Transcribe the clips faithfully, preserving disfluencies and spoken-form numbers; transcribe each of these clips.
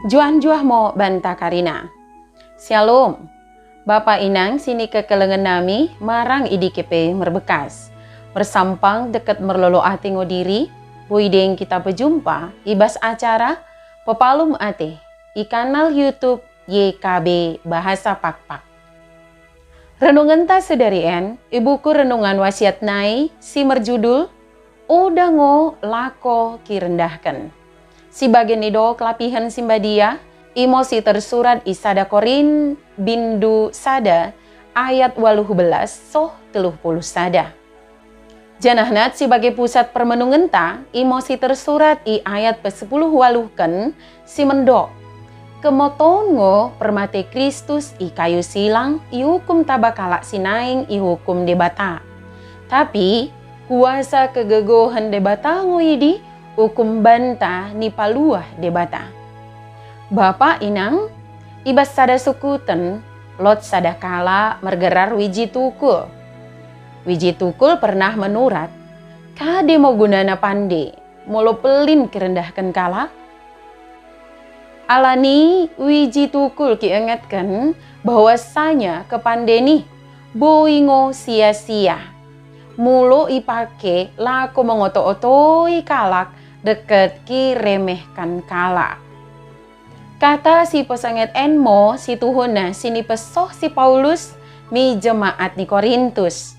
Njuah-njuah mo banta karina. Syalom. Bapa inang si nikekelengen nami marang i D K P merbekas. Mersampang deket merlolo ate ngo diri, boi deng kita pejumpa i bas acara Pepalum Ate i kanal YouTube Y K B Bahasa Pakpak. Renungenta sedari en i buku Renungan Wasiat nai si merjudul Oda ngo lako kirendahken. Si bage nido kelapihen si mbadia, imo si tersurat i sada Korin bindu sada ayat waluh belas soh telu puluh sada. Janahna si bage pusat permenungenta, imo si tersurat i ayat pesepuluh waluhken si mendok. Kemoton ngo permate Kristus i kayu silang iukum taba kalak si naing iukum Dibata. Tapi kuasa kegegohen Dibata ngo idi ukum banta nipaluah Dibata. Bapa inang, i bas sada sukuten, lot sada kalak mergerar Wiji Tukul. Wiji Tukul pernah menurat, kade mo gunana pande, molo pelin kirendahken kalak? Alani Wiji Tukul kiingetken bahwasanya kepande nih boi ngo sia-sia. Molo ipake lako mengoto-otoi kalak deket kiremehkan kalak. Kata si pesenget en mo si tuhuna si nipesoh si Paulus mi jemaat ni Korintus.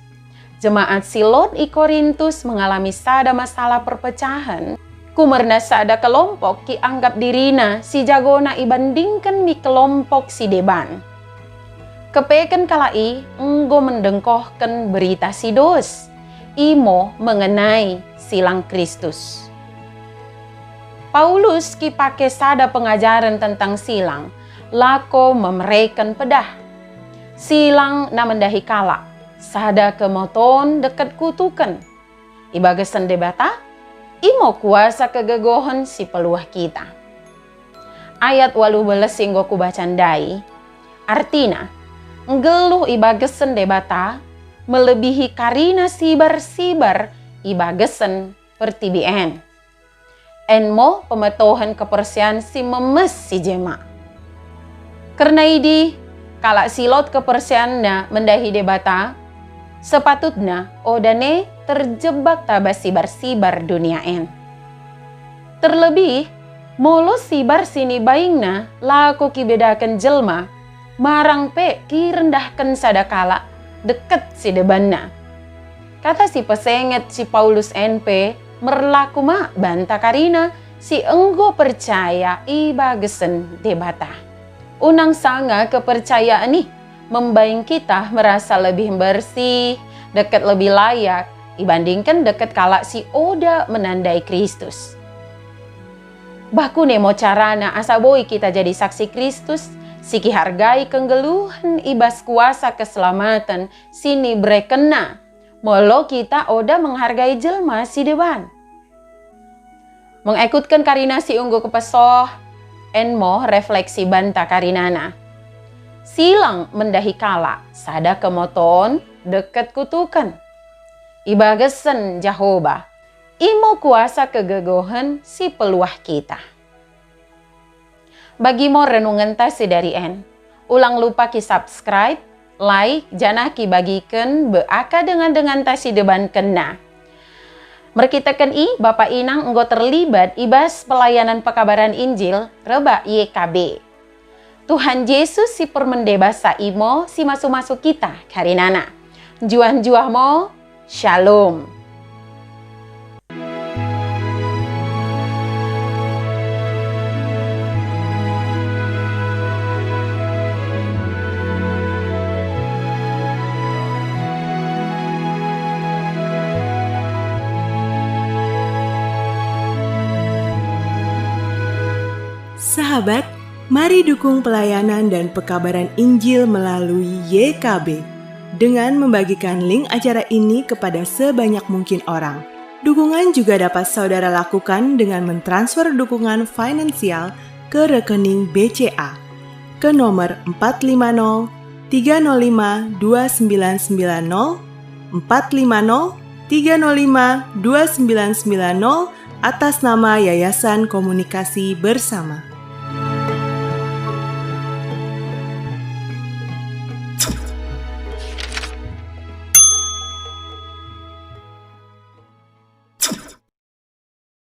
Jemaat si lot i Korintus mengalami sada masalah perpecahen, kumerna sada kelompok kianggap dirina si jagona ibandingken mi kelompok si deban. Kepeken kalak i enggo mendengkohken berita si dos, imo mengenai silang Kristus. Paulus kipake sada pengajaren tentang silang, lako memereken pedah. Silang na mendahi kalak, sada kemoton deket kutuken. I bagesen Dibata, imo kuasa kegegohen si peluah kita. Ayat waluh belas si enggo kubaca ndai, artina, nggeluh i bagesen Dibata melebihi karina sibar-sibar i bagesen pertibi en. En mo pemetohen kepersian si memes si jema. Kerna idi, kalak si lot kepersianna mendahi Dibata, sepatutna oda ne terjebak taba sibar-sibar dunia en. Terlebih, molo sibar si nibaingna lako kibedaken jelma, marang pe kirendahken sada kalak deket si debanna. Kata si pesenget si Paulus en pe merlaku ma banta karina si enggo percaya i bagesen Dibata. Unang sanga kepercayaan nih membaing kita merasa lebih bersih, deket lebih layak, ibandingken deket kalak si oda menandai Kristus. Bah kune mo carana asa boi kita jadi saksi Kristus, si kihargai kenggeluhen i bas kuasa keselamaten si niberekenNa, molo kita oda menghargai jelma si deban. Mengekutken karina si enggo kepesoh, en mo refleksi banta karinana. Silang mendahi kalak sada kemoton deket kutuken. I bagesen Jehoba, imo kuasa kegegohen si peluah kita. Bagi mo renungenta si dari en. Ulang lupa ki subscribe, like, janah ki bagiken be aka dengan-denganta si debankenna. Merkiteken i, Bapa Inang enggo terlibat i bas pelayanan pekabaran Injil rebak Y K B. Tuhan Jesus si permende basa imo si masu-masu kita karinana. Njuah-njuah mo, Shalom. Sahabat, mari dukung pelayanan dan pekabaran Injil melalui Y K B dengan membagikan link acara ini kepada sebanyak mungkin orang. Dukungan juga dapat saudara lakukan dengan mentransfer dukungan finansial ke rekening B C A ke nomor empat lima nol tiga nol lima dua sembilan sembilan nol, empat lima nol tiga nol lima dua sembilan sembilan nol, atas nama Yayasan Komunikasi Bersama.